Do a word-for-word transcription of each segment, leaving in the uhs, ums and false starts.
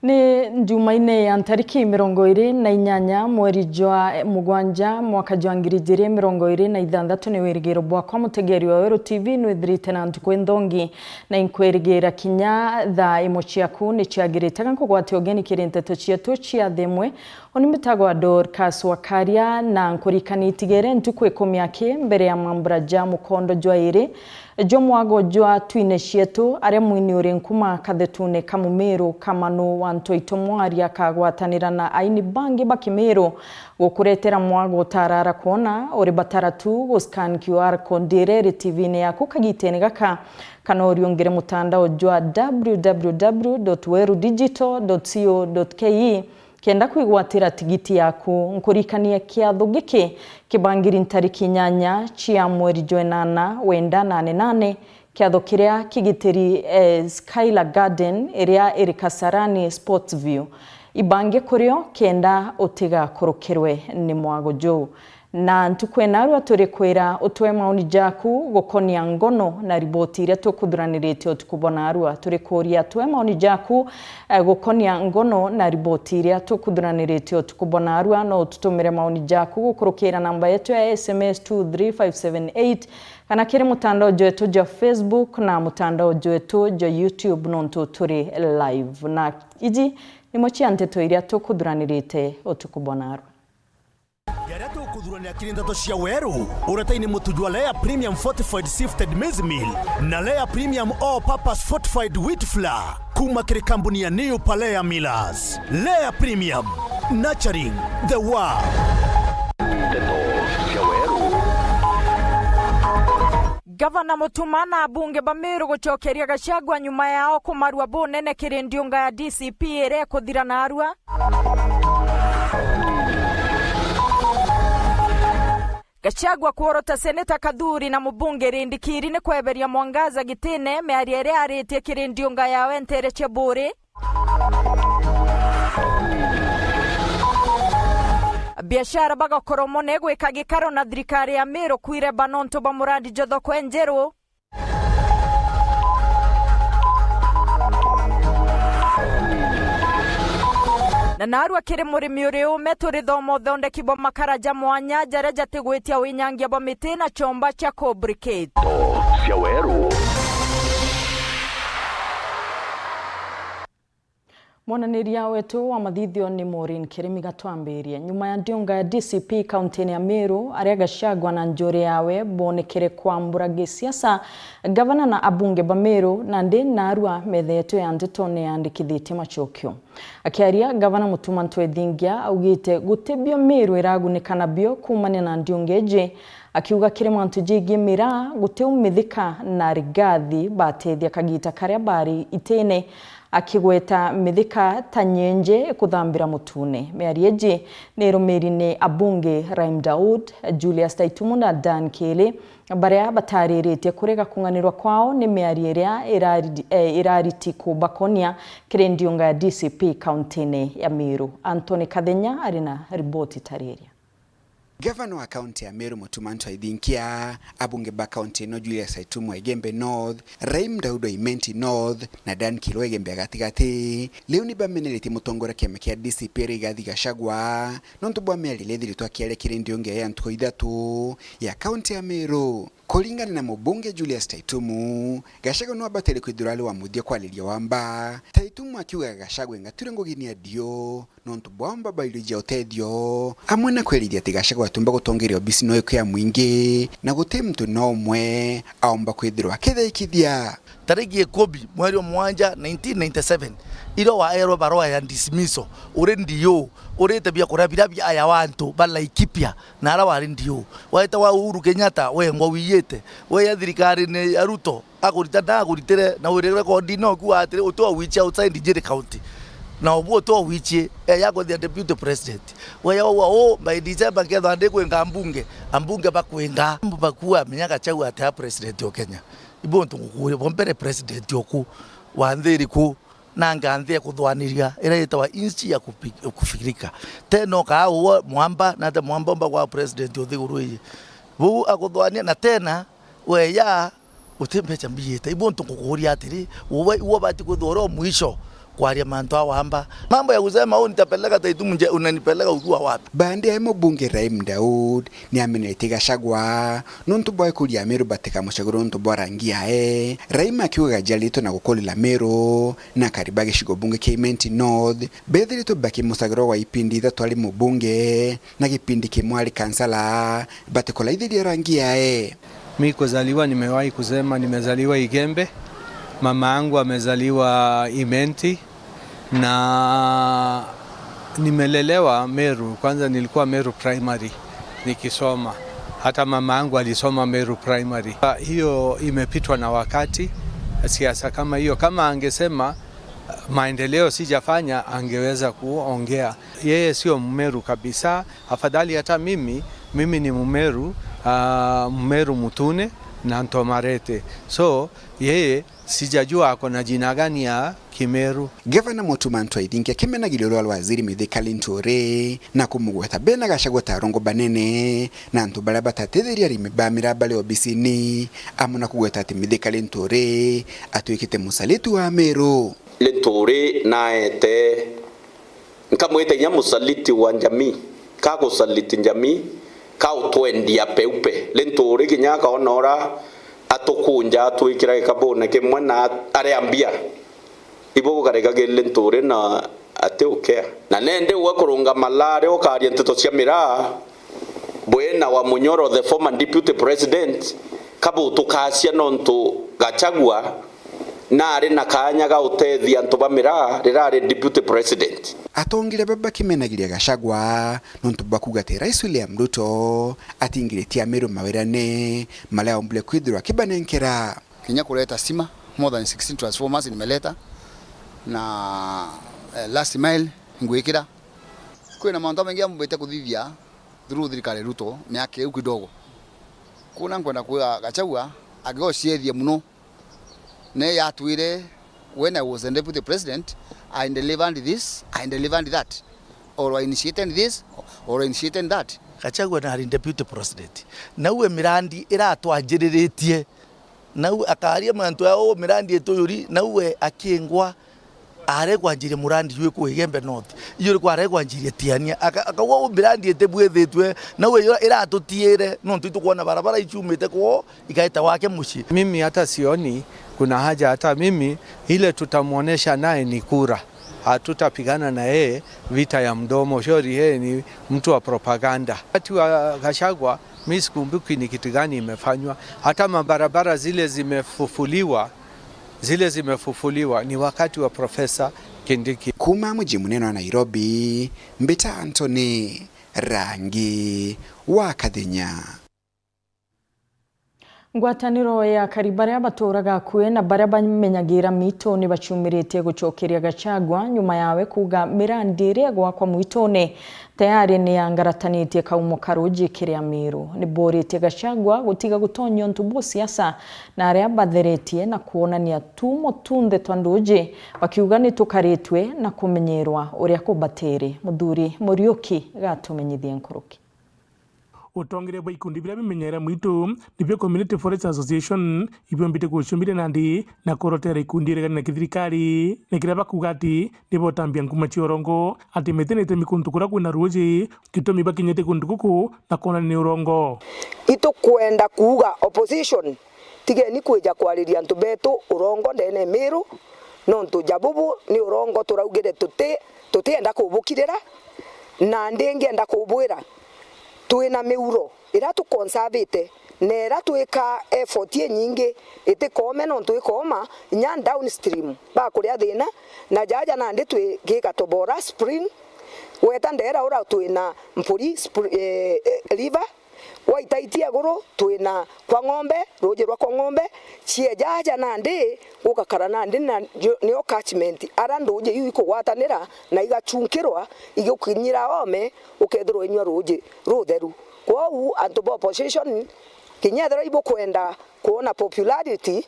Ni Njumaine ya ntariki mirongo iri na inyanya mweri jwa mugwanja mwaka jwa ngiri ijiri mirongo iri na ithanthatu, ni wirigiro bwakwa mutegeri wa Weru T V nwithirite na ntuku inthongi, na inkwirigira kinya thaa imwe ciaku ni ciagirite. Ga nkugwate ugeni kiri nteto cietu cia thimwe. Uni mbitagwa Dorcas Wakaria, na nkurikani itigere ntuku ikumi aki mbere ya mambura ja mukondo jwa iri jwa mwago jwa Twine Cietu, aria mwini uri nkuma kathetune ka Mumiru Kamanu wa Ntoito Mwari akagwatanira na aini bangi ba Kimiru gukuretera mwago utarara kwona uri batara tu gu scan Q R code iria iri T V-ini yaku kagitene gaka, kana uriungire mutandao jwa w w w dot weru digital dot co dot k e. Kenda kwigwatira tigiti yaku, nkurikanie kiatho giki kibangiri ntariki inyanya cia mweri jwa inana, wenda nane nane, kiatho kiria kigitiri, eh, Skylar Garden iria iri Kasarani Sports View. Ibange kurio kenda utigakurukirwe ni mwago juu. Na ntuku ena arua turi kwira utwe maoni jaku gukonia ngono na riboti iria tukuthuranirite utuku bwa narua. Turi kuria twe maoni jaku, eh, gukonia ngono na riboti iria tukuthuranirite utuku bwa narua. No ututumire maoni jaku gukurukira namba yetu ya S M S two three five seven eight, kana kiri mutandao jwetu jwa Facebook na mutandao jwetu jwa YouTube, nontu turi live. Na iji nimwe cia nteto iria tukuthuranirite utuku bwa narua. Jaria tukuthuranira kiri nteto cia weru, uretaini mutu jwa Lea Premium Fortified Sifted Maize Meal na Lea Premium All Purpose Fortified Wheat Flour kuma kiri kambuni ya New Palea Millers. Lea Premium, nurturing the world. Nteto cia weru. Gavana Mutuma na abunge ba Meru gucokeria Gachagua nyuma yao kumarua bunene kiri ndiunga ya D C P iria ikuthira narua. Gachagua kworota Seneta Kathuri na mubunge Rindikiri ni kweberia Mwangaza gitine, miario iria aritie kiri ndiunga yawe ntere cia Buuri. Biashara bagakoromone gwika gikaro na thirikari ya Meru kwireba nontu bwa muradi jwa thoko enjeru. Na narua kiri murimi uri ume, turi thoma uthondeki bwa makara ja mwanya jaria jatigwitia winyangia bwa miti na chomba cia cobricate. Nteto cia weru. Mwonaniria wetu wa mathithio ni Maureen Kirimi. Gatwambirie. Nyuma ya ndiunga ya D C P kaunti-ini ya Meru, aria Gachagua na njuri yawe bonekere kwambura gisiasa, gavana na abunge ba Meru, nandi narua metha yetu ya ndeto ni yandikithitie macokio. Akiaria, gavana Mutuma Ntwethingia augite guti bio Meru iragunika nabio kuumania na ndiunga iji, akiuga kiri mantu jegii miraa, guti umithika na Rigathi batethia kagita karia bari itine, akigweta mithika ta nyenje ikuthambira mutune. Miario iji ni irumiri ni abunge Raim Daud, Julius Taitumu na Dan Kili, baria batariritie kurega kung'anirwa kwao ni miario iria irari-, eh, irariti kubakonia kiri ndiunga ya D C P kaunti-ini ya Meru. Anthony Kathenya ari na riboti tariria. Gavana wa kaunti ya Meru Mutuma Ntwethingia, abunge ba kaunti ino Julius Aitumu wa Igembe North, Raim Daud wa Imenti North na Dan Kili wa Igembe ya gatigati, riu ni bameneretie mutongoria kiama kia D C P Rigathi Gachagua nontu bwa miario iria ithiritwe akiaria kiri ndiunga ya ntuku ithatu ya kaunti ya Meru. Kuringana na mubunge Julius Taitumu, Gachagua no abatire kwithirwa ari wa muthia kwariria wamba. Taitumu akiuga Gachagua engature ngugi ni adio nontu bwa omba bairiji ya utethio, amwe na kwerithia ati Gachagua atiumba gutongeria obisi no iku ya mwingi, na guti muntu no umwe aumba kwithirwa akithaikithia. Tariki ikumi mweri wa mugwanja nineteen ninety-seven, irio waerwe barua ya dismissal, uri D O, urite biakuria biria bia aya wa antu ba Laikipia, na ara wari D O. Waita wa Uhuru Kenyatta, wengwa wiyite, weya thirikarine ya Ruto, akurita na akuritire, na wire rekondi no kuuga atiri, uti o wichia outside Nyeri County. Na ubu uti o wichie, eya kuthia deputy president. Weya wa u, by December nkethwa ndi kwinga ambunge, ambunge bakwinga. Bakua menya Gachagua ati a president o Kenya. Ibo untu ngukuria, bo mbere president oku, wa nthi iriku, na nganthi ya kuthwaniria, ira yitawa inchi ya kupi-, kufikirika. Tena ukaa uwe mwamba, na ate mwamba umba kwa president uthiguru iji. Buu akuthwania, na tena, weya, uti mbecha mbiyite. Ibo untu ngukuria atiri, uwe, uwe ubati kwithwa uri o mwisho, kwaria mantu a wamba. Mambo ya kusema, "Oh, nitapeleka Taitumu nje," unanipeleka ukiwa wapi? Baada ya mubunge Rahim Daud ni amenetie Gachagua nontu bwa ikuria Ameru batikamucagure nontu bwa rangi yae. Rahim akiuga ajiaritwe na gukurira Meru na akari ba gicigo bunge kia Imenti North bethiritwe bakimucagura gwa ipindi ithatu ari mubunge na gipindi kimwe ari kansala, batikuraithiria rangi yae. Mi kuzaliwa, nimewahi kusema nimezaliwa Igembe, mama yangu amezaliwa Imenti, na nimelelewa Meru. Kwanza nilikuwa Meru Primary nikisoma, hata mama yangu alisoma Meru Primary. Hiyo imepitwa na wakati, siasa kama hiyo. Kama angesema maendeleo sijafanya, angeweza kuongea. Yeye sio Mmeru kabisa. Afadhali hata mimi, mimi ni Mmeru, ah, Mmeru Mutune na Ntomarete. So yeye sijajua ako na jina gani ya Kimeru. Gavana Mutuma M'Ethingia akimenagiria uria wa waziri Mithika Linturi na kumugweta bena Gachagua ta arongo banene na antu baria batatithiria arimi ba miraa bari obisini, amwe na kugweta ati Mithika Linturi atwikite musaliti wa Ameru. Linturi naete, nkamwita inya musaliti wa njamii, ka gusaliti njamii, ka utwendia peupe. Linturi kinya akaona ura atukunja atwikira gikabune kimwe na aria mbia. Ibo gukarega gi Linturi na ati ukea. Na nende uwe kurungama lari ukaria nteto cia miraa, Bwina wa Munyoro, the former deputy president, kabutukacia nontu Gachagua naari na kaanya ga utethia antu ba miraa riria ari deputy president. Atongire baba bakimenagiria Gachagua nontu bwa kuuga ati Rais William Ruto atingiritie Ameru mawirane maria aumbire kwithirwa akibanenkera. Kinya kureta stima, more than sixteen transformers nimeleta, na, eh, last mile ngwikira. Kwina mauntu jamaingi ambite kuthithia through thirikari Ruto miaka iu kidogo. Kuna nkwenda kwira Gachagua agociethie muno. Ne yatwire, when I was the deputy president, I delivered this, I delivered that, or I initiated this, or I initiated that. Gachagua nari deputy president. Nau we mirandi iratwanjiriritie. Nau akaria mantu ya, "Oh, mirandi ituyuri," nau we akingwa aregwanjirie murandi jwi ku Igembe North. Iyo ri kwa aregwanjirie Tiania. Aka-, akauga, "Oh, mirandi itibwithitwe," nau we iratutiire, nontu itukwona barabara iciumite kwoo, igaita wake mucii. Mimi hata sioni kuna haja, hata mimi ile tutamuonesha naye ni kura. Hatutapigana na yeye vita ya mdomo. Shauri yeye ni mtu wa propaganda. Wakati wa Gachagua, mi sikumbuki ni kitu gani imefanywa. Hata mabarabara zile zimefufuliwa, zile zimefufuliwa ni wakati wa Professor Kindiki. Kuuma muji munene wa Nairobi, mbita Anthony Rangi wa Kathenya. Ngwataniro ya akari baria batuuraga akui na baria bamenyagira miitu ni baciumiritie gucokeria Gachagua nyuma yawe kuuga mirandi iria igwakwa mwitune tayari ni yangaratanitie kaumo ka ruuji kiri Amiru. Ni booritie Gachagua gutiga gutonya untu bwa siasa na aria batheretie na kwonania tuumo tunthe twa nduuji, bakiuga ni tukaritwe na kumenyerwa uria kubatiri. Muthuri Muriuki gatumenyithie nkuruki. Utongeria bwa ikundi biria bimenyeera mwitu nibio Community Forest Association, ibiombite gucumiria nandi na kurotera ikundi iregani na kithirikari, na kiria bakuuga ati ni botambia nkuma cia urongo, ati miti ni itemi kuntu kuria kwina ruuji, gitumi bakinyite kuntu guku na kwonania ni urongo. Itukwenda kuuga opposition, tigeni kwija kwariria antu betu urongo ndene Miru, nontu ja bubu ni urongo turaugire tuti, tutienda kubukirira, na ndingienda kubwira, twina miuro iria tuconservite, na iria twika effort inyingi itikome, nontu ikoma inya downstream bakuria thina, na jaja nandi twigika Tobora spring, weta ndera ura twina Mpuri spr-, eh, eh, river, waitaitia iguru twina kwa Ng'ombe, ruuji rwa kwa Ng'ombe, cieja aja nandi gugakara nandi na nio, nio catchment, ara nduuji iu ikugwatanira na igachunkirwa igukinyira oome, ukethirwa inyua ruuji rutheru. Kwou antu ba opposition, kinya ethirwa ibukwenda kwona popularity,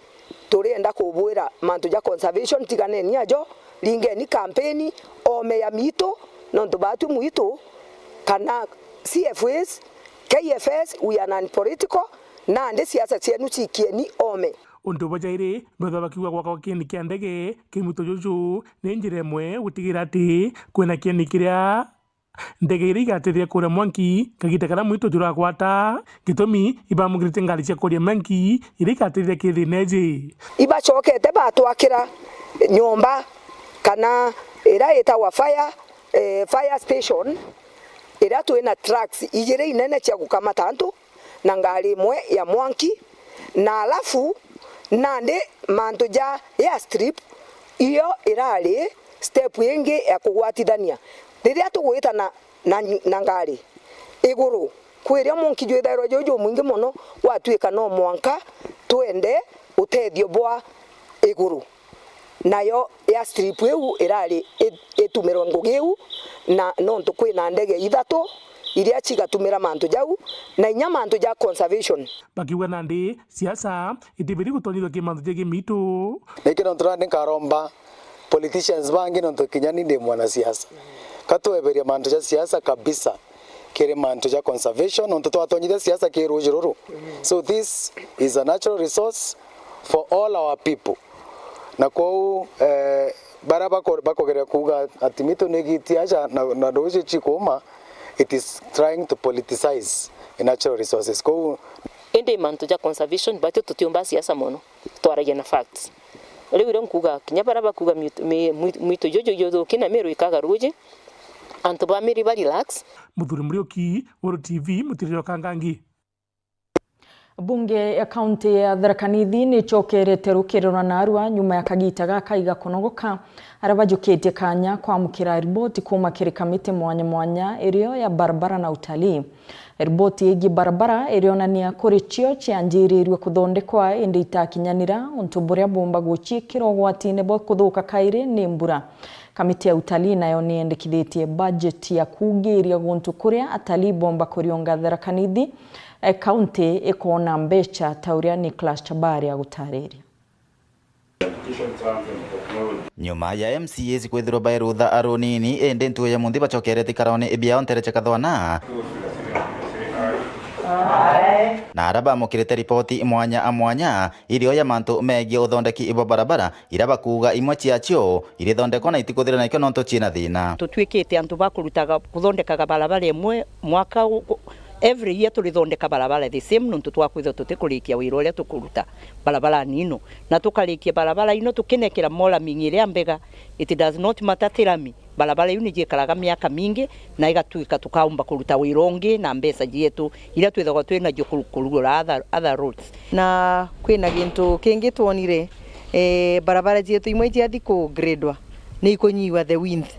turienda kubwira mantu ja conservation, tiganeni ajo, ringeni kampeni, oome ya miitu, nontu baatu mwitu, kana C F As, K F S, we are non-political, nandi siasa cienu cikieni oome. Untu bwa jairi, bethwa bakiuga gwakwa kieni kia ndege ki mwito juju ni njira imwe gutigira ati kwina kieni kiria ndege iria igatethia kuria mwanki kagiita karia mwito juragwata, gitumi ibamukirite ngari cia kuria mwanki iria igatethia ki thina iji. Ibacokete batwakira nyomba kana iria itagwa fire, eh, fire station, iria twina trucks ijiri inene cia gukamata antu, na ngari imwe ya mwanki, na alafu nandi mantu ja airstrip, iyo irari step ingi ya kugwatithania. Riria tugwita na, na, na ngari iguru, kwiria mwanki jwithairwa juu jumwingi mono, gwatuika no mwanka twende utethio bwa iguru. Nayo airstrip iu irari i-, itumirwe ngugi iu, na nontu kwina ndege ithatu iria cigatumira mantu jau, na inya mantu ja conservation. Bakiuga nandi siasa itibiri gutonyithua ki mantu jegii mitu. Niki nontu nandi nkaromba politicians bangi, nontu kinya ni ndi mwanasiasa, ka tweberia mantu ja siasa kabisa kiri mantu ja conservation, nontu twatonyithia siasa ki ruuji ruru. So this is a natural resource for all our people. Na kwou, eh, baria bako-, bakogeria kuuga ati mitu ni giiti aja na, na ruuji cikuuma, it is trying to politicize the natural resources. Kwou indi mantu ja conservation, batio tutiumba siasa mono, twaragia na facts. Riu irio nkuuga, kinya baria bakuuga mitu-, mi-, mwi-, mwitu juju juthuki na miru ikaga ruuji, antu ba Miri ba relax. Muthuri Muriuki, Weru T V, mutiriro Kangangi. Bunge ya kaunti ya Tharaka Nithi nicokerete rukiriro na narua nyuma ya kagiita gakaiga kunogoka, aria bajukitie kanya kwamukira riboti kuuma kiri kamiti mwanya mwanya irio ya barabara na utalii. Riboti yegii barabara irionania kuri cio cianjirirue kuthondekwa indi itakinyanira untu buria bumba guciikira ugwatine bwa kuthuka kairi ni mbura. Kamiti ya utalii nayo niyendekithitie bajeti ya kugiria guntu kuria atalii bomba kurionga Tharaka Nithi, eh, kaunti ikoona mbeca ta uria Nicholas Chabari agutariria. Nyuma ya M C As kwithirwa bairutha arunini, indi ntuku ya munthi bacokerete ikarone biao ntere cia Kathwana. Na aria bamukirite ripoti mwanya a mwanya, irio ya mantu megie uthondeki bwa barabara, iria bakuuga imwe ciacio irithondekwa na itikuthira nakio nontu ciina thina. Tutwikite antu ba kurutaga, kuthondekaga barabara imwe mwaka u-, ku-, every year turithondeka barabara the same, nontu twakwithirwa tutikurikia wira uria tukuruta barabarani ino, na tukarikia barabara ino tukinekera moraming iria mbega. It does not matter ti rami, barabara iu ni jiikaraga miaka mingi na igatuika tukaumba kuruta wira ungi na mbeca cietu iria twithagwa twi nacio ku-, kurugura other, other roads. Na kwina gintu kingi twonire, eh, barabara cietu imwe ciathi ku gradwa ni ikunyiwa the width.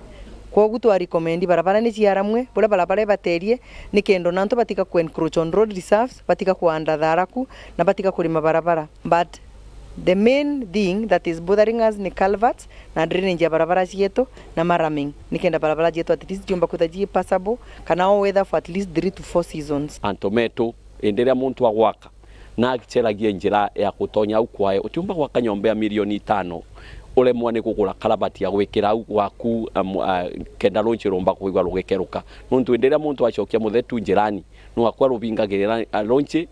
Kwogu twa recommend barabara ni ciaramwe, buria barabara ibaterie, nikenda ona antu batiga ku encroach on road reserves, batiga kuanda thara ku, na batiga kurima barabara. But the main thing that is bothering us ni culverts na drainage ya barabara cietu na maraming, nikenda barabara cietu at least ciumba kwithirwa cii passable, kana all weather for at least three to four seasons. Antu metu, indi riria muntu agwaka, na aceragia njira ya gutonya au kwae, utiumba gwaka nyomba ya milioni itano, uremwa ni kugura karavati ya gwikira au gwaku, um, uh, kenda runci rumba kwigua rugikeruka. Nontu indi riria muntu acokia muthetu njirani, no akwa rubingagirira, uh, runci,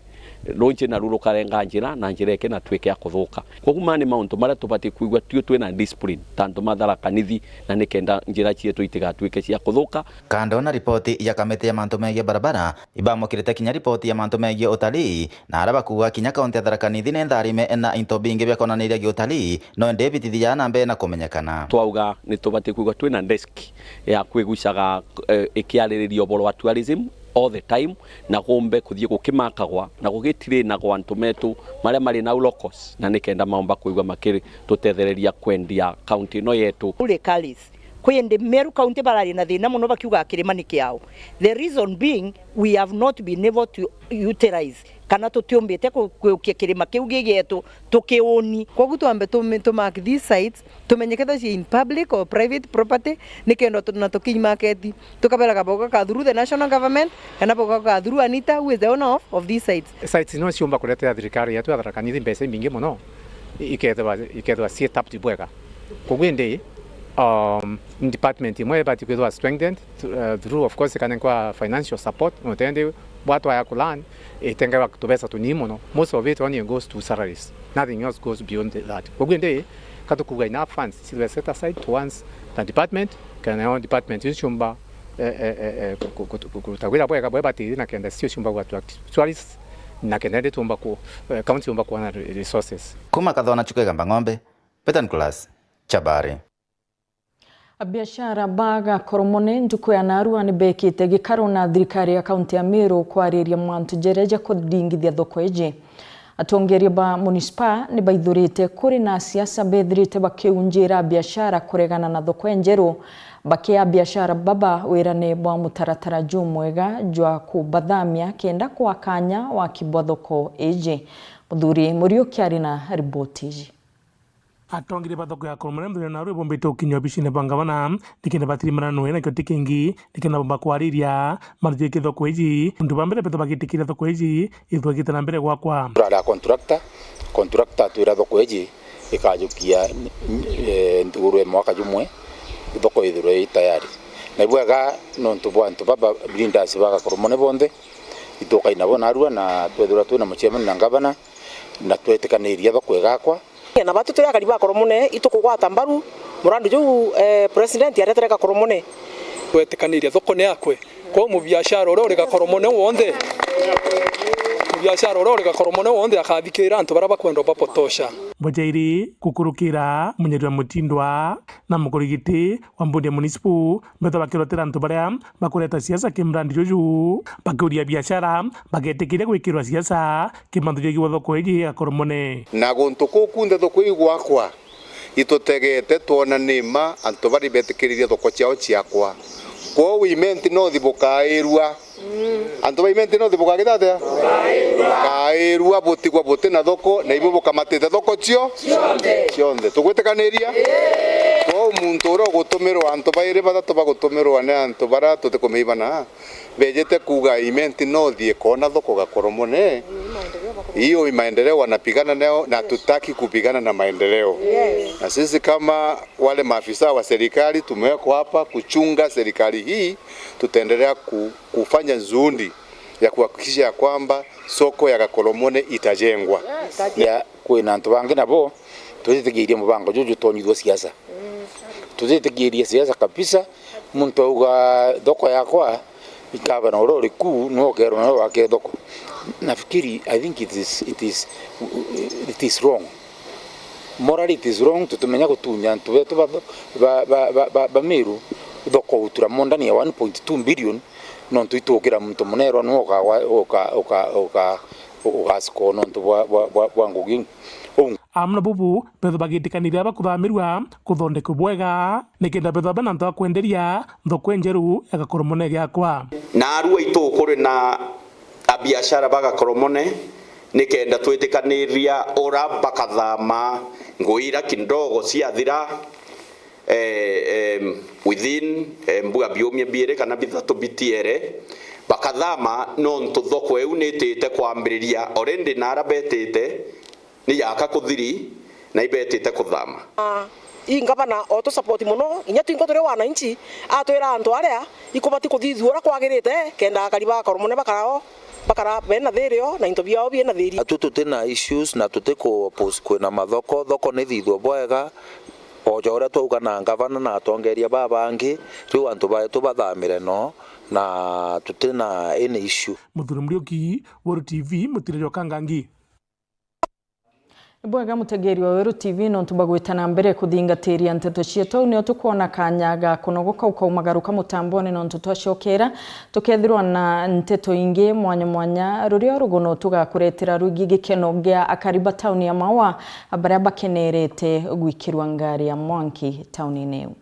runci naru rukarenga njira, na njira iki na twike ya kuthuka. Koguo maya ni mauntu maria tubati kwigua tui twina discipline, ta antu ma Tharaka Nithi, na nikenda njira cietu itigatwike cia kuthuka. Kando na ripoti ya kamiti ya mantu megie barabara, ibamukirite kinya ripoti ya mantu megie utalii, na aria bakuuga kinya kaunti ya Tharaka Nithi ni ntharime na into bingi bia kwonaniria giutalii, no indi bitithia na mbere na kumenyekana. Twauga ni tubati kwigua twina desk ya kwigucaga, eh, ikiaririria uboro wa tourism all the time, na gumbe kuthii gukimakagwa na gugitirinagwa antu metu maria mari nau locals, na nikenda maumba kwigua makiritutethereria kwendia kaunti ino yetu. Uri Karis, kwi indi Meru County barari na thina mono bakiuga kirima ni kiao. The reason being, we have not been able to utilize kana tutiumbite ku-, kuukia kirima kiu gigietu tukiuni. Kwogu twambe tu, tu mark these sites, tumenye kethira ci in public or private property, nikenda tu, na tukiimarket, tukabera kabogo ka through the national government, kana bogo ka through ANITA, who is the owner of, of these sites. Sites no ciumba kuretera thirikari yetu ya Tharaka Nithi mbeca imbingi mono, i-, ikethirwa, ikethirwa ci tapped bwega. Koguo indi, um, department imwe ibati kwithirwa strengthened, th-, uh, through, of course, ikanenkwa financial support, no tendi Bwa twaya ku learn, itengerwa tubeca tunini mono. Most of it only goes to salaries. Nothing else goes beyond that. Koguo indi, ka tukuuga enough funds, citwe set aside towards the department, kana nayo department icio ciumba, eh, eh, eh, eh, ku-, ku-, ku-, kuruta wira bwega bwe batiri na kenda cio ciumba ku attract tourists, na kenda indi tuumba ku, eh, county yumba kuona re-, resources. Kuma Kathona Chuka Igamba Ng'ombe, Peter Nicholas, Chabari. Abiashara ba Gakoromone ntuku ya narua ni bekite gikaro na thirikari ya kaunti ya Meru kwariria mantu jeria ja kuringithia thoko iji. Atongeria ba munisipa ni baithurite kuri na asiasa bethirite bakiunjira abiashara kuregana na thoko enjeru, bakia abiashara baba wirane bwa mutaratara jumwega jwa kubathamia kenda kwa kanya waki bwa thoko iji. Muthuri Muriuki ari na riboti iji. Atongeria ba thoko ya Koromone nthuri ya narua ibombite ukinyia obisine bwa ngavana, nikenda batirimana nwe nakio ti kingi, nikenda bomba kwariria mantu jegie thoko iji. Untu bwa mbere, betha bagitikiria thoko iji ithwekite na mbere gwakwa. Turari a contractor, contractor atwira thoko iji ikajukia, eh, nthiguru ya mwaka jumwe, thoko ithirwe i tayari. Na ibwega nontu bwa antu baba, leaders ba Gakoromone bonthe, itukai nabo narua na twethirwa twina muciamani na ngavana, na twetikaniria thoko igakwa. Na batu turi akari ba Koromone, itukugwata mbaru murandi juu, eh, president aretere Gakoromone. Twetikaniria thoko ni akwe. Kwou mubiashara uria uri Gakoromone wonthe, mubiashara uria uri Gakoromone wonthe akathikira antu baria bakwenda bapotosha. Bojairi kukurukira Munyarua Mutindwa na mukurigiti wa mbundi ya munisipu, mbeta bakirotera antu baria bakureta siasa kimurandi juju, bakiuria biashara, bagetikiria gwikirwa siasa kimantu jegie thoko iji ya Koromone. Na guntu kuu kunthe thoko igwakwa, itutegete twona ni ma antu bari betikiririe thoko ciao ciakwa. Kwou Imenti North bukairua. Antu ba Imenti North bukagita atia? Bukairua butigwa buti na thoko, na ibu bukamatite thoko cio cionthe. Tugwitikaniria? Kwou muntu uria ugutumirwa, antu bairi bathatu bagutumirwa ni antu baria tutikumeibana, bejete kuuga Imenti North ikoona thoko Gakoromone. Hiyo ni maendeleo wanapigana nayo, na hatutaki kupigana na maendeleo. Na sisi kama wale maafisa wa serikali tumewekwa hapa kuchunga serikali hii, tutaendelea ku-, kufanya juhudi ya kuhakikisha ya kwamba soko ya Gakoromone itajengwa. Ya, kwina antu bangi nabo tutitikiirie mubango juju jutonyithua siasa. Tutitikiirie siasa kabisa. Muntu auga thoko yakwa, gavana uria uri ku niwe ukerwa niwe wake thoko. Nafikiri, I think it is, it is, it is wrong. Morally it is wrong, tutimenya gutunya antu betu ba, ba, ba Meru thoko gutura more than ya one point two billion, nontu itukira muntu munerwa niwe uka-, uka-, uka-, uka-, ugasiko nontu bwa, bwa, bwa, bwa ngugi iu. Uu. Amwe na bubu, betho bagitikaniria bakuthamirua kuthondekwa bwega, nikenda betho bena antu a kwenderia thoko enjeru ya Gakoromone giakwa. Naarua itu kuri na abiashara ba Gakoromone, nikenda twitikaniria ura bakathama ngugi ira kidogo ciathira, eh, em, within, eh, mbua biumia biiri kana bithatu bitiere, bakathama nontu thoko iu nitite kwambiriria already na ara betite ni yaka kuthiri na ibetite kuthama. Ah, ii ngavana otu support mono, inya twinko turi wananchi, atwira antu aria ikubati kuthithua uria kwagirite, kenda akari ba Gakoromone bakarao, bakara bena thirio na into biao biena thiri. Atu tuti na issues na tuti ku oppose kwina mathoko, thoko ni thithua bwega, o ja uria twauga na ngavana na atongeria babangi, riu antu baetu bathamire no, na tuti na any issue. Muthuri Muriuki, Weru T V, Mutire jwa Kangangi. Ni bwega mutegeri wa Weru T V nontu bwa gwita na mbere kuthingatiria nteto cietu. Au nio tukwona kanya ga kunogoka ukaumagaruka mutambone nontu twacokera tukethirwa na nteto ingi mwanya mwanya rurio rugono tugakuretera rwigi gikeno gia akari ba tauni ya Maua baria bakenerete gwikirwa ngari ya mwanki taunine iu.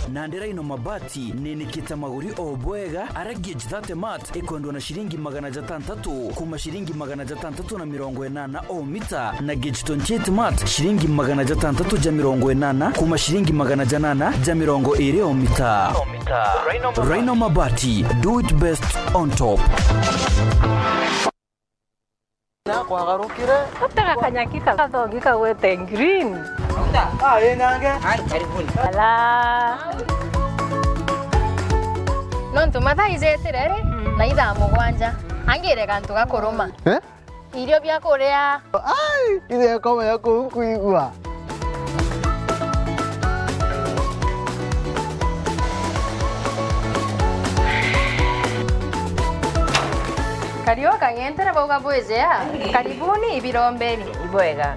Nandi Rhino Mabati ninikite maguri o bwega, aria gauge thirty mat ikwendwa na ciringi magana jatantatu, kuma ciringi magana jatantatu na mirongo inana o mita, na gauge twenty-eight mat ciringi magana jatantatu ja mirongo inana, kuma ciringi magana janana ja mirongo iri o mita. Rhino Mabati, do it best on top. Na kwagarukire. Utega kanyaki ka gathongi kagwete green. Ah, ii nange. Ai, karibuni. Ala. Nontu mathaa ijetire ri, na ithaa mugwanja. Angire gantu ga kuruma. Eh? Irio bia kuria. Ai, ithe akoma ya kuu nkwigua. Kariu kang'entere bauga bwijea. Karibuni ibirombeni. Ibwega.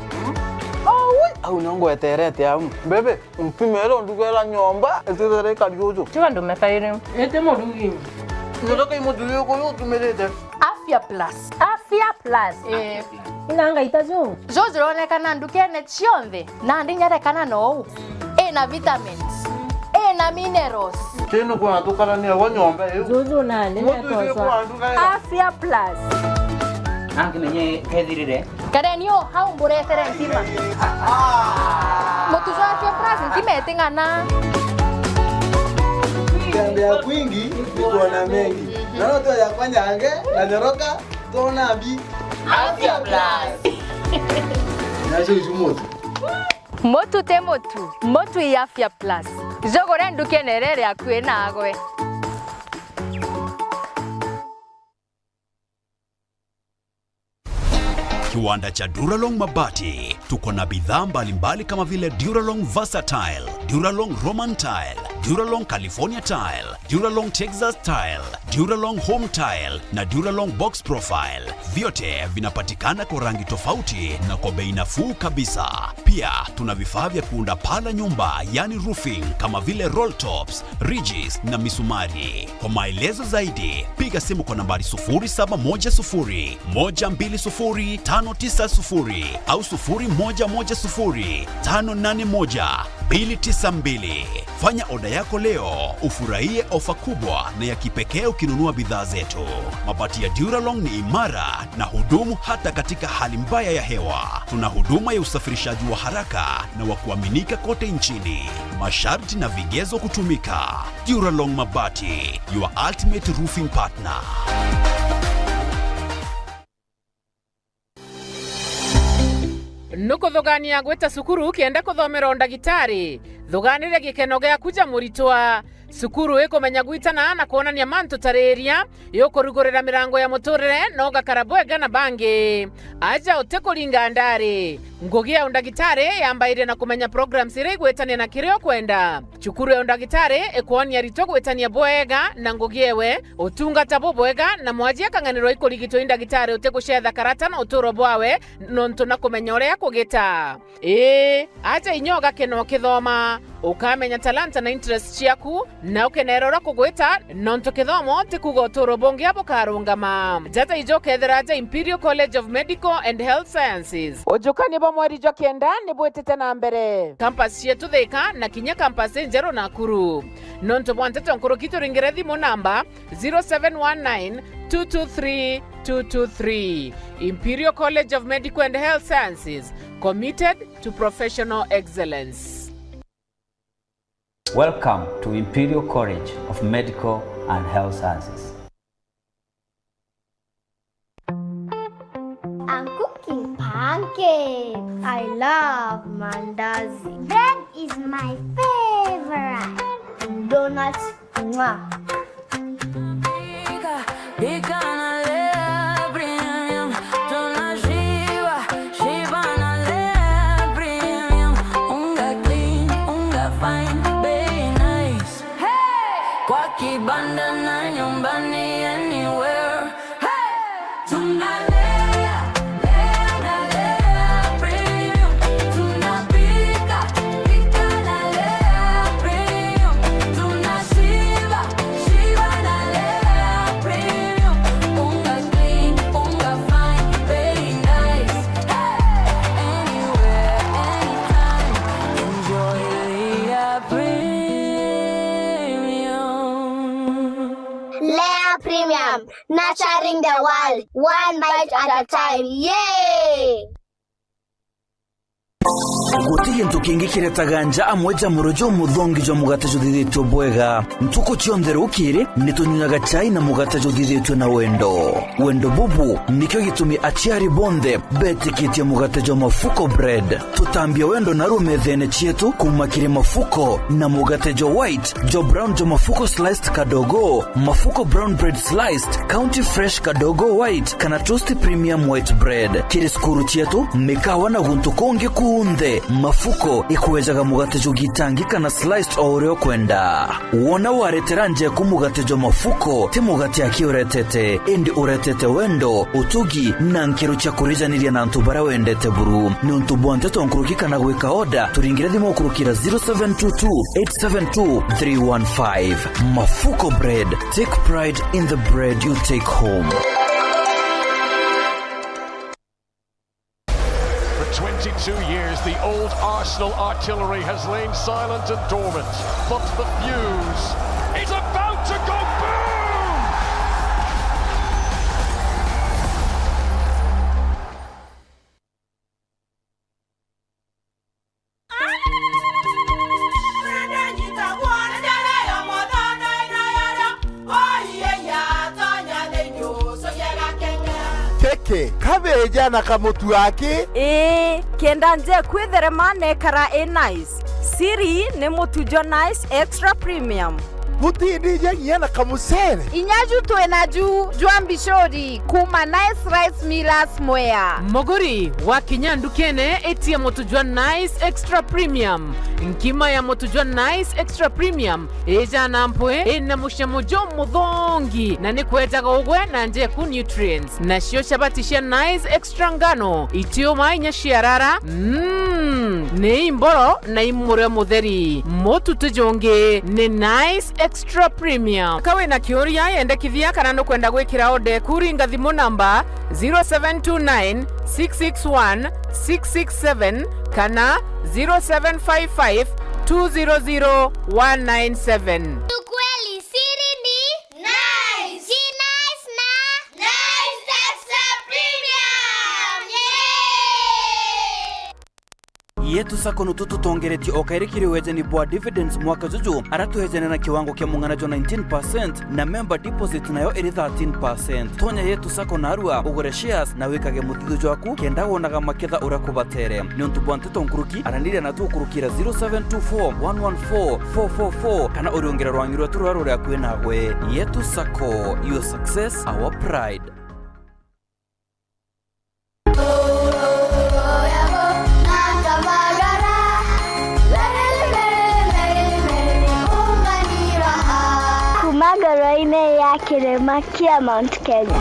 Aui, au nio ngweterete au. Mbebe, mpimere undugera nyomba, itithere ikari uju. Tiga ndume kairi. Ite murugi. Nyotoka imuthuri uku utumirite. Afya Plus. Afya Plus. Eh. Ina ngaita ju. Ju jironekana ndukene cionthe, nandi nyerekana nou. Ina vitamins. Ina minerals. Tinu kwa tukarania wa nyomba iu. Juju nandi. Muthuri uku andugera. Afya Plus. Angi menye kethirire. Kareni o hau mburetere ntima. Mutu jwa Afya Plus ntima iting'ana. Kutembea kwingi ni kuona mengi. Naona tu yakwa nyange na nyoroka, tuona mbi. Afya Plus. Nacio icu mutu. Mutu ti mutu. Mutu i Afya Plus. Jugure ndukene iria iri akui nagwe. Kiwanda cha Duralong Mabati. Tuko na bidhaa mbalimbali kama vile Duralong Versatile, Duralong Roman Tile, Duralong California Tile, Duralong Texas Tile, Duralong Home Tile na Duralong Box Profile. Vyote vinapatikana kwa rangi tofauti na kwa bei nafuu kabisa. Pia tuna vifaa vya kuunda paa la nyumba, yani roofing, kama vile roll tops, ridges na misumari. Kwa maelezo zaidi, piga simu kwa nambari sufuri saba moja sufuri, moja mbili sufuri, tano tisa sufuri au sufuri moja moja sufuri, tano nane moja, mbili tisa mbili. Fanya oda yako leo, ufurahie ofa kubwa na ya kipekee ukinunua bidhaa zetu. Mabati ya Duralong ni imara na hudumu hata katika hali mbaya ya hewa. Tuna huduma ya usafirishaji wa haraka na wa kuaminika kote nchini. Masharti na vigezo kutumika. Duralong Mabati, your ultimate roofing partner. Nukuthugania gwita cukuru kenda kuthomera undagitari? Thuganire gikeno giaku ja muritwa. Cukuru ikumenya gwitana na kwonania mantu ta riria, iukurugurira mirango ya muturire na ugakara bwega na bangi. Aja utikuringa ndari. Ngugi ya undagitari yambairie na kumenya programs iria igwitania na kiria ukwenda. Cukuru ya undagitari ikwonia aritwa gwitania bwega na ngugi ewe, utungata bubwega, na mwaji akang'anirwa ikurigitwa i ndagitari utigucetha karata na uturo bwawe, nontu na kumenya uria kugita. Ii, aja inya ugakena ukithoma, ukamenya talanta na interest ciaku, na ukenera uria kugwita, nontu kithomo ti kuuga uturo bungi bukarungama. Jata ijo ukethira aja Imperial College of Medical and Health Sciences. Ujukania bwa mweri jwa kenda ni bwitite na mbere. Campus cietu Thika na kinya campus injeru Nakuru. Nontu bwa nteto nkuruki turingire thimu namba zero seven one nine two two three two two three. Imperial College of Medical and Health Sciences, committed to professional excellence. Welcome to Imperial College of Medical and Health Sciences. I'm cooking pancakes. I love mandazi. Bread is my favorite. Donuts, mwah. Pika na Lea Premium, tunashiba, shiba na Lea Premium. Unga clean, unga fine, bei nice. Hey! Kwa kibanda na nyumbani, anywhere. Hey! Tunalea, lea na Lea Premium. Tunapika, pika na Lea Premium. Tunashiba, shiba na Lea Premium. Unga clean, unga fine, bei nice. Hey! Anywhere, anytime. Enjoy Lea Premium. Nurturing the world, one bite at a time. Yay! Guti gintu kingi kiretaga nja amwe ja muro jumuthongi jwa mugate juthithitue bwega. Ntuku cionthe rukiri, nitunyunyaga chai na mugate juthithitue na wendo. Wendo bubu nikio gitumi aciari bonthe betikitie mugate jwa Mafuko Bread. Tutambia wendo naru methene cietu kuuma kiri Mafuko na mugate jwa white, jwa brown jwa Mafuko sliced kadogo, Mafuko brown bread sliced, County fresh kadogo white, kana toast premium white bread. Kiri cukuru cietu, mikawa na guntu kungi kunthe, Mafuko ikwejaga mugate jugitangika na sliced o uria ukwenda. Wona waretera njeku mugate jwa Mafuko, ti mugate aki uretete, indi uretete wendo, utugi, na nkero cia kurijaniria na antu baria wendete buru. Niuntu bwa nteto nkuruki kana gwika order, turingire thimu kurukira zero seven two two eight seven two three one five. Mafuko Bread, take pride in the bread you take home. For twenty-two years, the old Arsenal artillery has lain silent and dormant, but the fuse is about to go boom! Kiki kabeja na kamutu aki? Ii, kenda nje kwitherema nekara i nice. Siri ni mutu jwa Nice Extra Premium. Butindija nginya na kamucere? Inya ju twi na ju jwa mbicuri kuma Nice Rice Millers Mwea. Muguri wakinya ndukene, itia mutu jwa Nice Extra Premium. Nkima ya mutu jwa Nice Extra Premium ijana mpwi, ina mucamo jumuthongi, na ni kwejaga ugwe na njeku nutrients. Nacio chabati cia Nice Extra ngano, itiuma inya ciarara, mm, ni imboro na imure mutheri. Mutu ti jungi, ni Nice Extra Premium. Ka wina kiuria, yendekithia kana nukwenda gwikira order eku, ringa thimu namba zero seven two nine six six one six six seven kana zero seven five five two zero zero one nine seven. Ukweli siri ni Nice. Ji Nice na Nice Extra Premium. Yay! Yetu Sacco nutu tutongeretie o kairi kiri wejani bwa dividends mwaka juju, ara twejane na kiwango kia mung'ana jwa nineteen percent na member deposit nayo iri thirteen percent. Tonya Yetu Sacco narua ugure shares na wikage muthithu jwaku kenda wonaga maketha uria kubatere. Niuntu bwa nteto nkuruki, araniria natu ukurukira zero seven two four one one four four four four kana uriungire rwangi rwetu ruria ruri akui nagwe. Yetu Sacco, your success, our pride. Kuma ngoro-inĩ ya kĩrĩma kĩa Mount Kenya.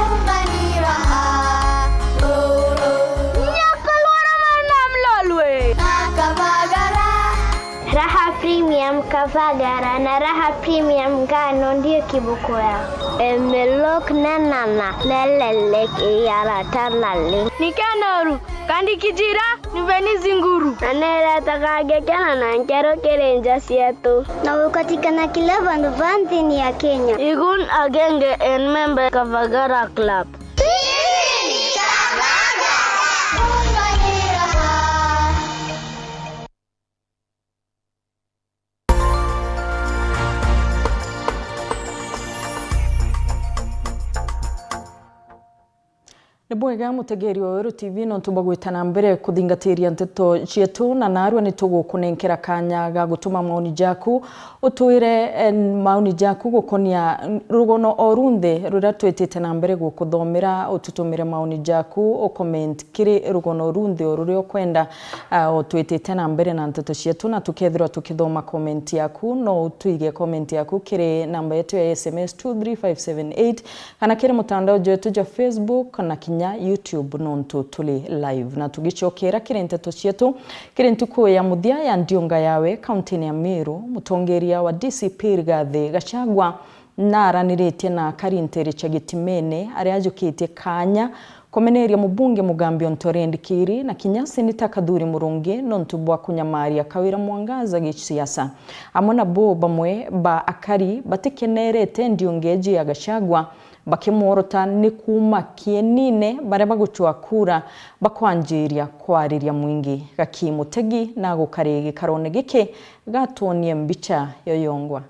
Nyoko lora mwana mlolwe. Raha Premium Kavagara na Raha Premium Ngano ndio kiboko yao. Emelok nenana nelelek iyaratanali. Nikenoru, kandi kijira, niveni zinguru. Na neretaga ngekena na nkero kiri nja cietu. Na gukatikana kila vandu va nthini ya Kenya. Igun agenge en member Kavagara Club. Ni bwega mutegeri wa Weru T V nontu bwa gwita na mbere kuthingatiria nteto cietu, na narua ni tugukunenkera kanya ga gutuma maoni jaku. Utwire, eh, maoni jaku gukonia rugono o runthe ruria twitite na mbere gukuthomera. Ututumire maoni jaku, ucomment kiri rugono runthe o ruria ukwenda. Ah, o twitite na mbere na nteto cietu, na tukethirwa tukithoma comment yaku, no utwige comment yaku kiri namba yetu ya S M S two three five seven eight, kana kiri mutandao jwetu jwa Facebook na kinya YouTube, nontu tuli live. Na tugicokera kiri nteto cietu, kiri ntuku ya muthia ya ndiunga yawe, kaunti-ini ya Meru, mutongeria wa D C P Rigathi Gachagua naraniritie na akari nteere cia Gitimene aria ajukitie kaanya kumeneria mubunge Mugambi Ontore Ndikiri na kinya seneta Kathuri Murungi nontu bwa kunyamaria Kawira Mwangaza gisiasa. Amwe nabo bamwe ba akari batikenerete ndiunga iji ya Gachagua bakimworota ni kuuma kienine baria bagucwa kura bakwanjiria kwariria mwingi. Gaki Mutegi na gukari gikarone giki gatwonie mbicha yoyongwa.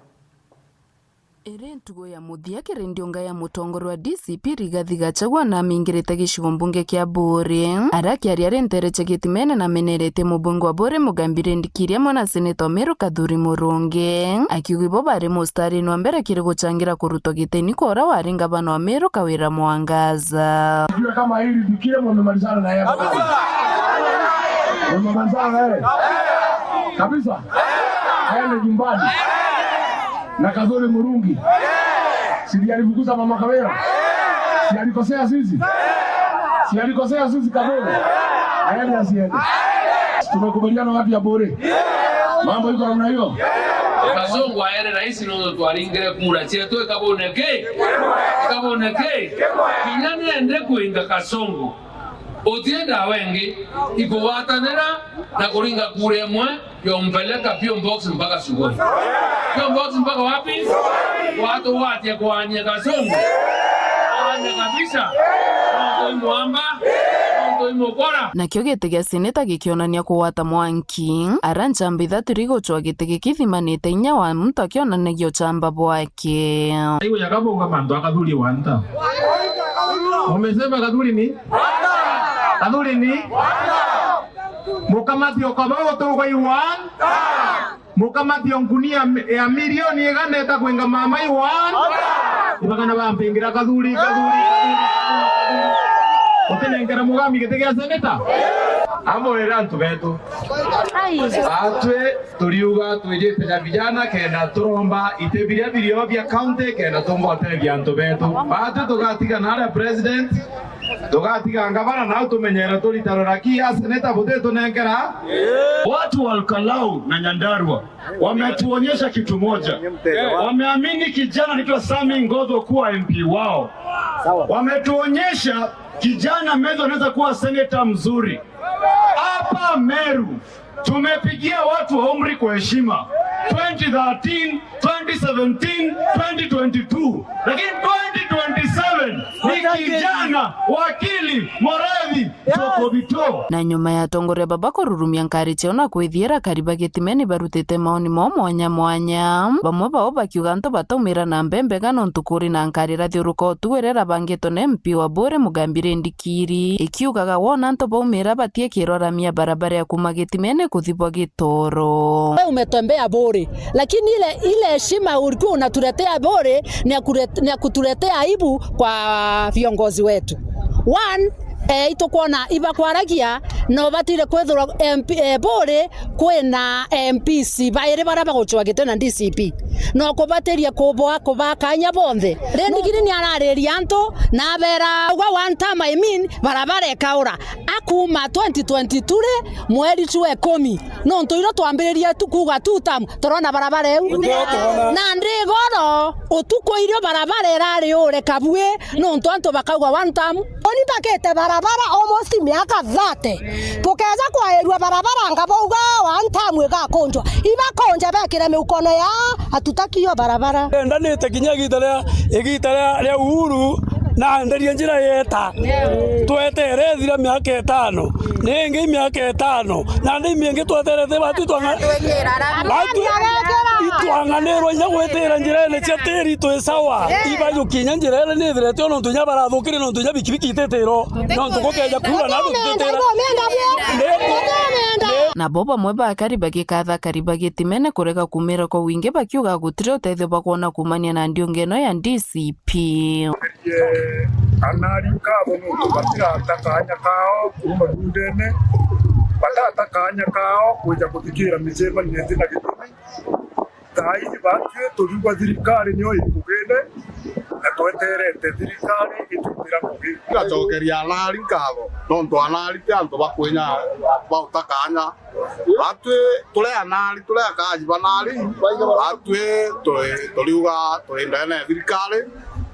Iri ntugo ya muthia kiri ndiunga ya mutongoria wa D C P Rigathi Gachagua na amingirite gicigo mbunge kia Buuri. Aria akiaria ari nteere cia Gitimene na ameneretie mubunge wa Buuri Mugambi Rindikiri amwe na seneta wa Meru Kathuri Murungi, akiuga ibo bari mustarini wa mbere kiri guchangira kurutwa gitini kwa uria wari ngavana wa Meru Kawira Mwangaza. Sijui kama hili Rindikiri mmemalizana na yeye. Mmemalizana na yeye. Kabisa. Aende nyumbani. Na Kathuri Murungi. Si ndiye alifukuza Mama Kawira? Si alikosea sisi? Si alikosea sisi Kathuri? Aende asiende? Tumekubaliana watu ya Buuri. Mambo iko namna hiyo. Kasongo aere rais no twaringire kura cietu ikabone ki? Ikabone ki? Kinya nende kuinga Kasongo. Utienda wengi ikugwatanira na kuringa kura imwe yompeleka P O box mpaka Sugoi. P O box mpaka wapi? Watu watia kuania Kasongo. Anya kabisa. Nontu imwamba, nontu imukora. Nakio giti gia seneta gikionania kugwata mwanki, ara nchamba ithatu rigucwa giti gikithimanite inya wa muntu akionanagia uchamba bwake. Aiwe yakabauga mantu akathuri wanta. Umesema kadhuri ni? Kadhuri ni? Mukamati o kabau tugwa iwan. Mukamati o nkunia ya milioni igana eta kwinga mama iwan. Ibagana bampingira kadhuri, kadhuri, kadhuri, kadhuri. Utinengera Mugambi giti gia seneta. Amwira antu betu. Atwi turiuga twijite ja vijana kenda turomba iti biria birio bia county kenda tumbotethia antu betu. Batu tugatiga naria president, tugatiga ngavana nau tumenyere turitarura ki a seneta butitunenkera. Watu wa Olkalau na Nyandarua wametuonyesha kitu moja. Wameamini kijana anaitwa Sami Ngodho kuwa M P wao. Wametuonyesha kijana Mary anaweza kuwa seneta mzuri. Hapa Meru tumepigia watu wa umri kwa heshima. Twenty thirteen, twenty seventeen, twenty twenty-two. Lakini twenty twenty-seven ni kijana wakili Morethi Jokobito. Na nyuma ya atongoria baba kururumia nkari ciao na kwithiira kariba gitimeni, barutite maoni mao mwanya mwanya. Bamwe bao bakiuga antu bataumira na mbembega nontu kuri na nkari irathiuruka utuku iria irabangitwe na M P wa Buuri Mugambi Rindikiri, ikiugaga wona antu baumira batie kiroramia barabara ya kuuma gitimeni kuthibwa Gitoro. Wewe umetembea Buuri, lakini ile, ile heshima ulikuwa unatuletea Buuri ni ya kulet-, ni ya kutuletea aibu kwa viongozi wetu. One, eh, itukwona ibakwaragia na ubatire kwithirwa M P, eh, Buuri kwina M Ps bairi baria bagucwa giti na D C P. No kubatiria kuboa kubakanya bonthe. Rindikiri ni arariria antu na abera, "Ugwa one time, I mean, barabara ikaura." Akuuma twenty twenty-two ri, mweri jwa ikumi, nontu irio twambiririe tu kuuga two term, turona barabara iu. Ndio, turona. Na ndi goro, utuku irio barabara irari ure kabui, nontu antu bakauga one term. Uni mbakite barabara almost miaka thirty. Tukeja kwairua barabara anga bauga one term igakunjwa. Ibakunje bekire miukone ya, hatutaki hiyo barabara. Endanite kinya igita ria, igita ria, ria Uhuru, na nderie njira yeta. Twetere ithira miaka itano. Ni ingi miaka itano. Na ndi mingi tweterete batu itwanga-, batu itwanganirwa inya gwitira njirene cia tiri twi sawa. Ibajukinya njirene ni ithirete o nontu inya barathukire nontu inya bikibiki ititiro. Nontu gukeja kura na tutitira. Nabo bamwe bakari bagikatha kari bagitimene kurega kumira kwa wingi bakiuga gutiri utethio bakwona kumania na ndiungi ino ya D C P. Ye anari nkatho nontu batirata kanya kao kuuma bundene, batata kanya kao kwija kuthikira micemanio iti na gitumi. Thaa iji batwi turiuga thirikari nio ikugine, na tweterete thirikari iturutira ngugi. Ngacokeria anari nkatho, nontu anari ti antu bakwinya bauta kanya. Batwi turi anari, turi akaji banari, batwi turi, turiuga turi ndene ya thirikari,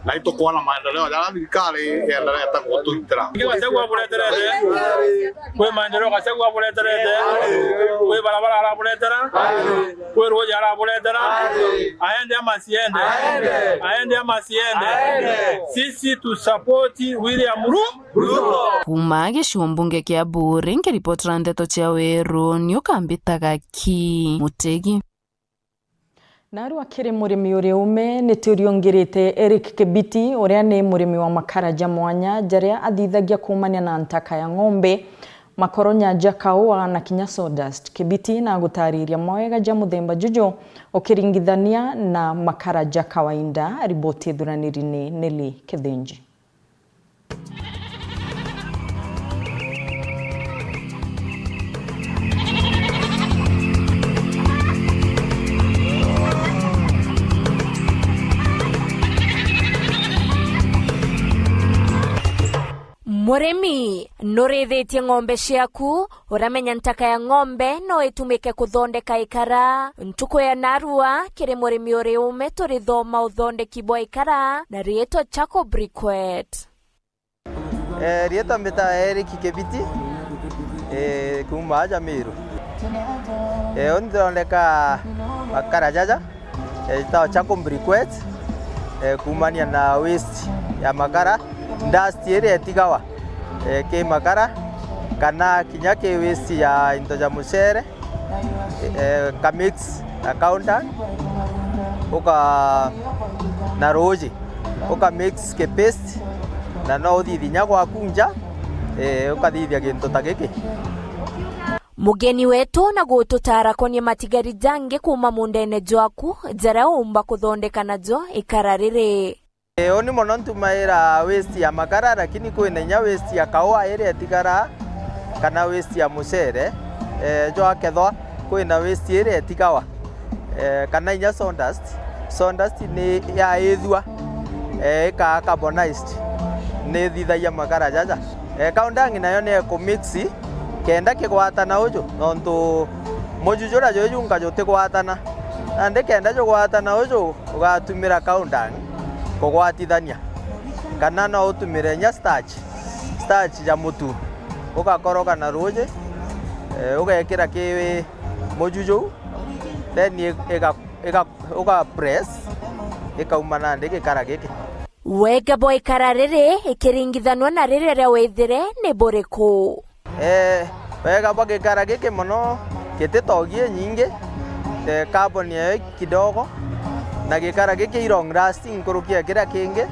Na itukwona maendeleo jaria thirikari yenderete gutuitira. Gachagua abureterete. Kwi maendeleo Gachagua abureterete. Kwi barabara araburetera. Kwi ruuji araburetera. Aende ama asiende? Aende ama asiende? Sisi tu support William Ru- Ruto. Kuuma gicigo mbunge kia Buuri, nkiripotera ndeto cia Weru, ni ukambitaga ki Mutegi. Narua kiri murimi uri ume, ni turiungirite Eric Kibiti, uria ni murimi wa makara ja mwanya jaria athithagia kuumania na ntaka ya ng'ombe, makoronya ja kaua na kinya sawdust. Kibiti na gutariria mawega ja muthemba juju ukiringithania na makara ja kawaida. Riboti ithuraniri ni Nelly Kithinji. Murimi, nurithitie ng'ombe ciaku? Uramenya ntaka ya ng'ombe no itumike kuthondeka ikara. Ntuku ya narua, kiri murimi uri ume turithoma uthondeki bwa ikara na riitwa Charcoal Briquette. Eh, riitwa mbita Eric Kibiti, eh, kuuma aja Meru. Eh, uni ndithondeka makara jaja, eh, jitagwa charcoal briquette, eh, kuumania na waste ya makara, dust iria itigawa, eh, ki makara, kana kinya ki waste ya into ja mucere, eh, ka mix na cow dung, uka na ruuji, uka mix ki paste, na no uthithie nya gwaku nja, eh, ukathithia gintu ta giki. Mugeni wetu na gututaara konie matigari jangi kuuma mundene jwaku, jaria uumba kuthondeka najo ikara riri. Eh, uni mono ntumaira waste ya makara, lakini kwina inya waste ya kaua iria itigara, kana waste ya mucere, eh, jwakethwa kwina waste iria itigawa, eh, kana inya sawdust. Sawdust ni yaithua, eh, ikaa carbonized, ni ithithagia makara jaja. Eh, cow dung nayo ni ekumix kenda kigwatana uju, nontu muju juria jwi junka jutigwatana. Nandi kenda jugwatana uju, ugatumira cow dung kugwatithania, kana no utumire inya starch, starch ja mutu, ugakoroga na ruuji, eh, ugekira ki muju juu, then iga-, iga-, uga press, ikauma nandi gikara giki. Wega bwa ikara riri ikiringithanua na riria ria withire ni buriku? Eh, wega bwa gikara giki mono, gititogie nyingi, eh, carbon yayo kidogo, na gikara giki i long lasting nkuruki ya kiria kingi,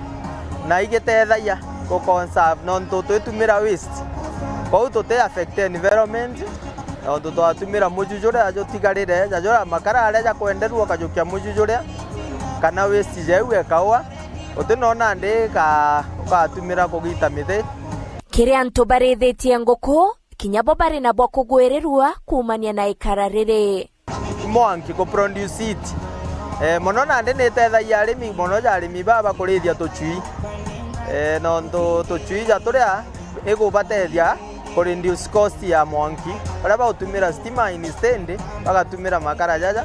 na igitethagia ku conserve nontu twitumira waste. Kwou tuti affect environment, nontu twatumira muju juria jutigarire, ja juria makara aria jakwenderua ukajukia muju juria, kana waste jau ekaua, uti nona ndi ka-, ukatumira kugita mithi. Kiri antu barithitie nguku, kinya bo bari na bwa kugwirirua kuumania na ikara riri. Mwanki ku produce it. Eh, mono nandi ni itethagia arimi, mono ja arimi baba kurithia tucui. Eh, nontu tucui ja turia igubatethia ku reduce cost ya mwanki. Baria bautumira stima instead, bagatumira makara jaja,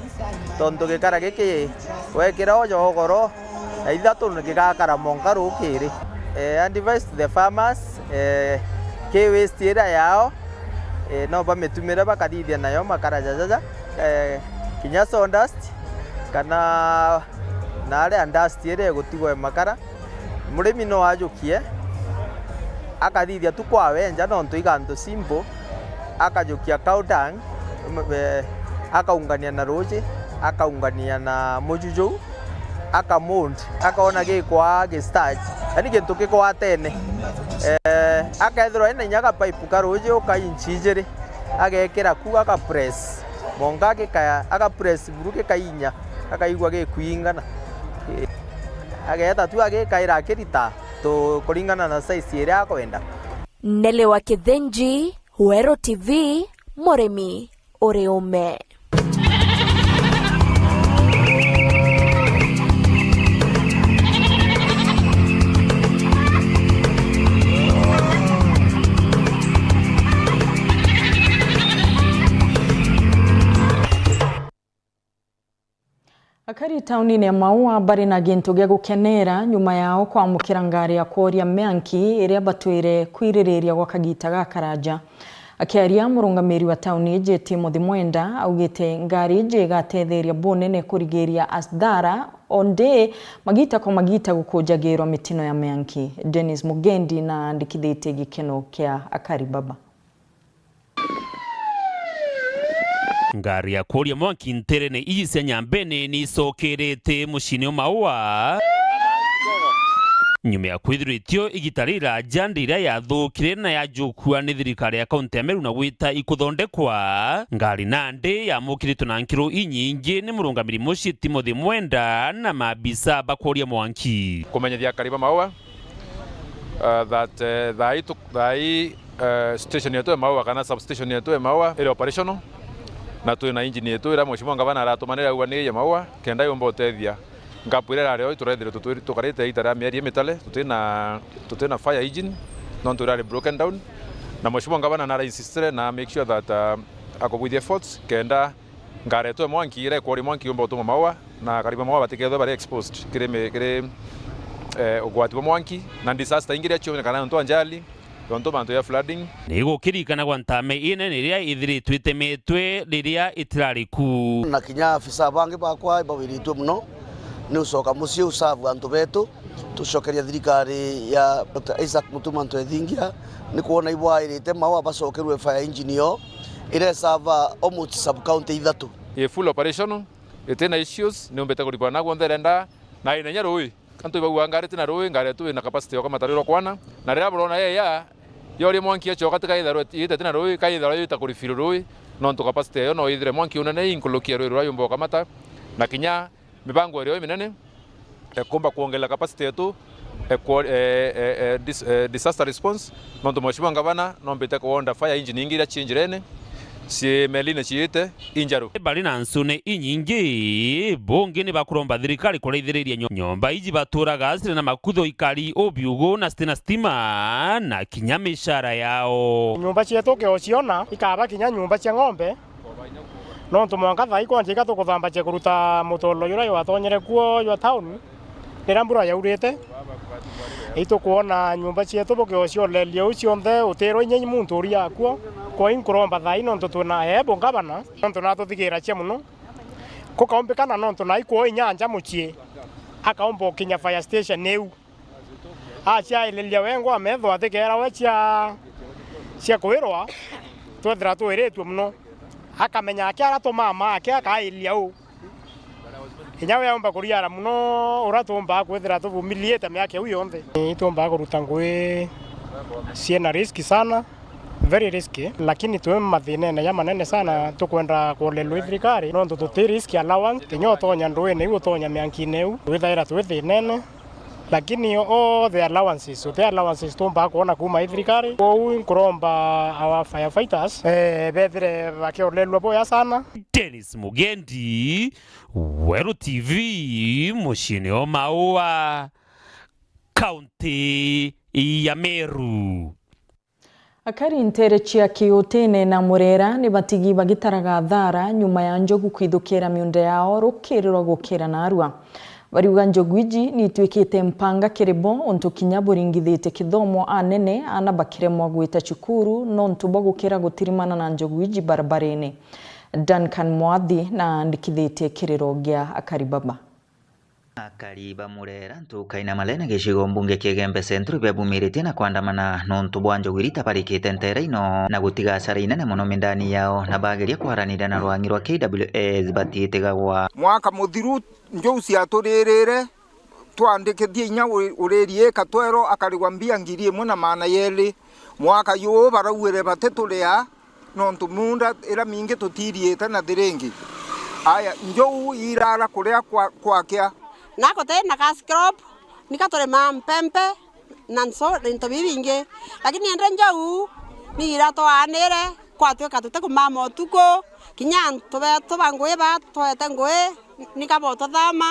tontu gikara giki wekira oja ugoro, na ithatu gigakara mwanka rukiri. Eh, advice to the farmers, eh, ki waste iria yao, eh, no bamitumire bakathithia nayo makara jajaja, eh, kinya sawdust, kana na aria dust iria igutigwa ya makara. Murimi no ajukie, akathithia tu kwawe nja, nontu i gantu simple, akajukia cow dung, eh, akaungania na ruuji, akaungania na muju juu, akamold, akaona gikwaa gi starch, yani gintu gigwatene. Eh, akethirwa ena inya ga pipe ka ruuji uka inch ijiri, agekira ku, agapress, mwanka gikaya, agapress buru gikainya, akaigua gikwingana. Eh, ageeta tu agikaira akirita tu kuringana na size iria akwenda. Nelly wa Kithinji, Weru T V, murimi uri ume. Akari taunine ya Maua bari na gintu gia gukenera nyuma yao kwamukira ngari ya kworia mianki iria batwire kwiririria gwa kagita gakaraja. Akiaria, murungamiri wa tauni iji Timothy Mwenda augite ngari iji igatetheria bunene kurigiria asthara, ondi magita kwa magita gukunjagirwa mitino ya mianki. Dennis Mugendi naandikithitie gikeno kia akari baba. Ngari ya kworia mwanki nterene iji cia Nyambene ni icokerete muciine o Maua. Nyuma ya kwithiritio igita riraja ndi iria yathukire na yajukua ni thirikari ya kaunti ya Meru na gwita ikuthondekwa, ngari nandi yamukiritwe na nkiro inyingi ni murungamiri mucii Timothy Mwenda na maabisa ba kworia mwanki. Kumenyithia akari ba Maua, uh, that, uh, thaa ii tu-, thaa ii, uh, station yetu ya Maua kana substation yetu ya Maua iri operational, na twi na engine yetu iria Mheshimiwa Ngavana aratumanire augwa ni ya Maua, kenda yumba utethia. Ngapu iria irari o iturethire tutwiri-, tukarite ita ria mieri imitale, tutina, tutina fire engine, nontu irari broken down, na Mheshimiwa Ngavana nara insistire na make sure that, uh, akubwithia efforts kenda ngari yetu ya mwanki iria ikworia mwanki yumba utuma Maua, na akari ba Maua batikethwe bari exposed kiri mi-, kiri, eh, ugwati bwa mwanki na disaster ingi iria cionekana nontu ajali, nontu mantu ya flooding. Ni gukirikanagwa ntame inene iria ithiritwe itemetwe riria itirari ku. Na kinya afisa bangi bakwa ibawiritue mono ni ucoka mucii usavu antu betu. Tucokeria thirikari ya Doctor Isaac Mutuma Ntwethingia ni kwona ibwairite Maua bacokerue fire engine yo iresava almost sub county ithatu. I full operational, itina issues, ni umbite kuripwa na guonthe irenda, na inenya rui. Antu ibagua ngari itina rui, ngari yetu ina capacity ya ukamata rui rwa kwana, na riria burona yeya, yoria mwanki yacoka tika itharwa ite itina rui, ka itharwa yita kurifill rui, nontu capacity yayo no ithire mwanki unene inkulukia rui ruria yumba ukamata, na kinya mibango irio iminene, ekumba kwongerera capacity yetu, ekwo-, e, e, e, dis-, e, disaster response, nontu Mheshimiwa Ngavana nombite kuonda fire engine ingi iria cii njirene, cii meline ciite injaru. Bari na ncune inyingi, bungi ni bakuromba thirikari kuraithiriria nyo-, nyomba iji baturaga ciri na makutho, ikari, ubiugu na citi na stima, na kinya micara yao. Nyomba cietu ukiociona ikaba kinya nyomba cia ng'ombe. Nontu mwanka thaa ii kwanja iga tukuthambagia kuruta mutolo juria jwatonyere kuo jwa town riria mbura yaurite. Itukwona nyomba cietu bukiocia ulelia uu cionthe, utirwa inya muntu uria akuo. Kwa ii nkuromba thaa ii nontu twina eebo ngavana, nontu natuthigira cia mono. Kukaumbikana nontu nai kwoo inya anja mucii akaumba ukinya fire station iu. Aciaililia wengwa metho atikera we cia, cia kwirwa, twethira twiritue mono. Akamenya aki ara tumama ake akailia u. Inya we aumba kuriara mono, ura tumbaa kwithira tuvumiliite miaka iu yonthe. Itumbaa kuruta ngui ciina risk sana, very risky, lakini twi mathinene ja manene sana, tukwenda kuolelwa i thirikari, nontu tuti risk allowance, kinya utonya nduine iu, utonya miankine iu, twithaira twi thinene. Lakini all the allowances, the allowances tumbaa kwona kuuma i thirikari. Kwou nkuromba our firefighters, eh, bethire bakiorelua boya sana. Dennis Mugendi, Weru T V, muciine o Maua, kaunti ya Meru. Akari nteere cia Kiutine na Murera ni batigi bagitaraga thara nyuma ya njogu kwithukira miunda yao rukiri rwa gukira narua. Bariuga njogu iji ni itwikite mpanga kiri bo, untu kinya buringithitie kithomo anene, aana bakiremwa gwita cukuru nontu bwa gukira gutirimana na njogu iji barabarene. Duncan Mwathi naandikithitie kiriro gia akari baba. Akari ba Murera, Ntuka ina Malene, gicigo mbunge kia Igembe Central, bebumiritie na kwandamana nontu bwa njogu iria itabarikite nteere ino na gutiga asara inene mono mindani yao, na bageria kwaraniria na rwang'i rwa K W S batiitigagwa. Mwaka muthiru, njou ciaturirire, twandikithie inya uri-, uriri ika twero akarigwa mbia ngiri imwe na maana yeli. Mwaka juu barauire batituria, nontu miunda iria mingi tutiriite na thiringi. Aya, njou irara kuria kwa-, kwakia. Na guti na gas crop, nika turimaa mpempe na nso, na into bibingi. Lakini indi njou ni iratwaanire, kwatwika tutikumama utuku, kinya antu betu ba ngui batwete ngui, nika botuthama,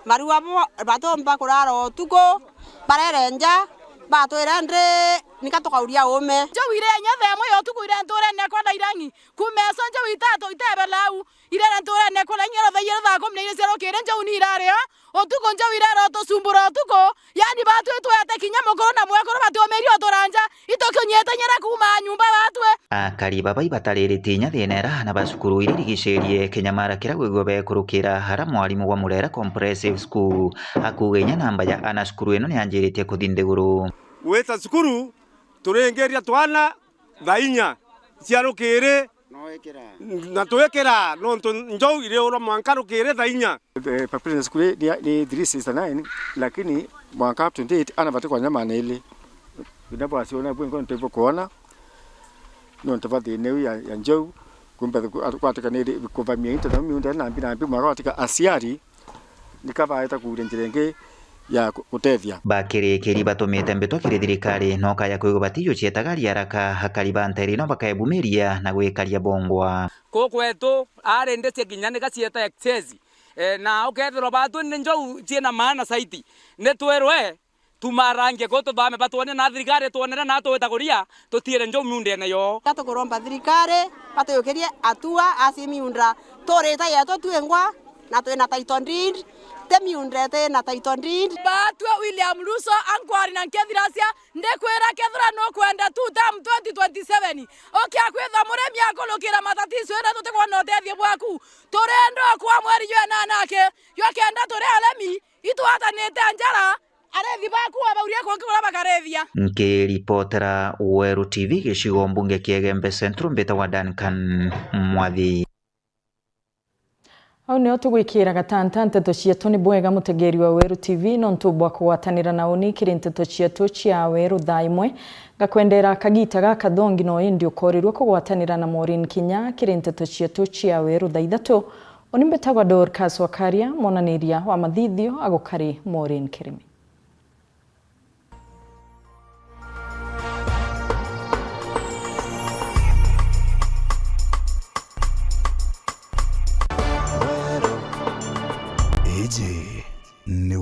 barua bo, batumba kurara utuku, barere nja, batwire ndi, nika tukauria uume. Njou ire inya thaa imwe ya utuku ire ntuurene kwa Dairang'i, kuuma eso njou itatu itebela au, irere ntuurene kwa Dairang'i, ero thaa igiri Thaa kumi na iiri cia rukiri njau ni iraria, utuku njau irera utucumbura utuku, yani batwi twete kinya mukuru na mwekuru batiumiria uturanja, itukinyite nyera kuuma nyumba batwi. Akari baba ibatariritie inya thina era aana ba cukuru iria irigicirie kinyamara kiria gwigua bekurukira ara mwarimu wa Murera Comprehensive School akuuga inya namba ya aana cukuru ino ni yanjiritie kuthi nthiguru. Gwita cukuru, turingiria twana thaa inya cia rukiri, na twikira nontu njau iriurwa mwanka rukiri thaa inya. Eh, population ya cukuru ni, ni three sixty-nine, lakini mwanka up to date, ana bati kwa nyama na ili. Bina bwasiona bwingi ntibukwona, nontu bwa thina iu ya, ya njau, kumbe kwatika ni kuvamia into na miunda na mbi na mbi, mwanka kwatika aciari, nika baeta kuuria njira ingi ya ku-, gutethia. Bakirikiri batumite mbitwa kiri thirikari, no kaya kwigua batijucietaga riaraka, akari ba ntere ino bakaebumiria na gwikaria bongwa. Kuu kwetu ari ndici kinya nika cieta excess. Eh, na ukethirwa batwi ni njau ciina maana saiti, ni twirwe tumarangie kuu tuthame, batwone na thirikari itwonere na twita kuria, tutiire njau miundene yoo. Tukuromba thirikari batuyukirie atua aci miunda turite yetu twingwa, na twina title deed, ti miunda iti na title deed. Batwi William Ruso ankwari na nkethiracia, ndikwira kethira nukwenda two term twenty twenty-seven, ukia kwithwa murimi akurukira matatiso ina tutikwona utethio bwaku. Turenda ukwa mweri jwa nana aki, jwa kenda turi arimi, itwatanite njara, arethi baku wabauria kungi kuria bakarethia. Nkiripotera Weru T V gicigo mbunge kia Igembe Central, mbitagwa Duncan Mwathi. Au nio tugwikira gatanta nteto cietu. Ni bwega mutegeri wa Weru T V nontu bwa kugwatanira na uni kiri nteto cietu cia Weru thaa imwe. Ngakwendera kagita gakathongi no indi ukorirua kugwatanira na Maureen Kinya kiri nteto cietu cia Weru thaa ithatu. Uni mbitagwa Dorcas Wakaria, monaniria wa mathithio agukari Maureen Kirimi. Iji ni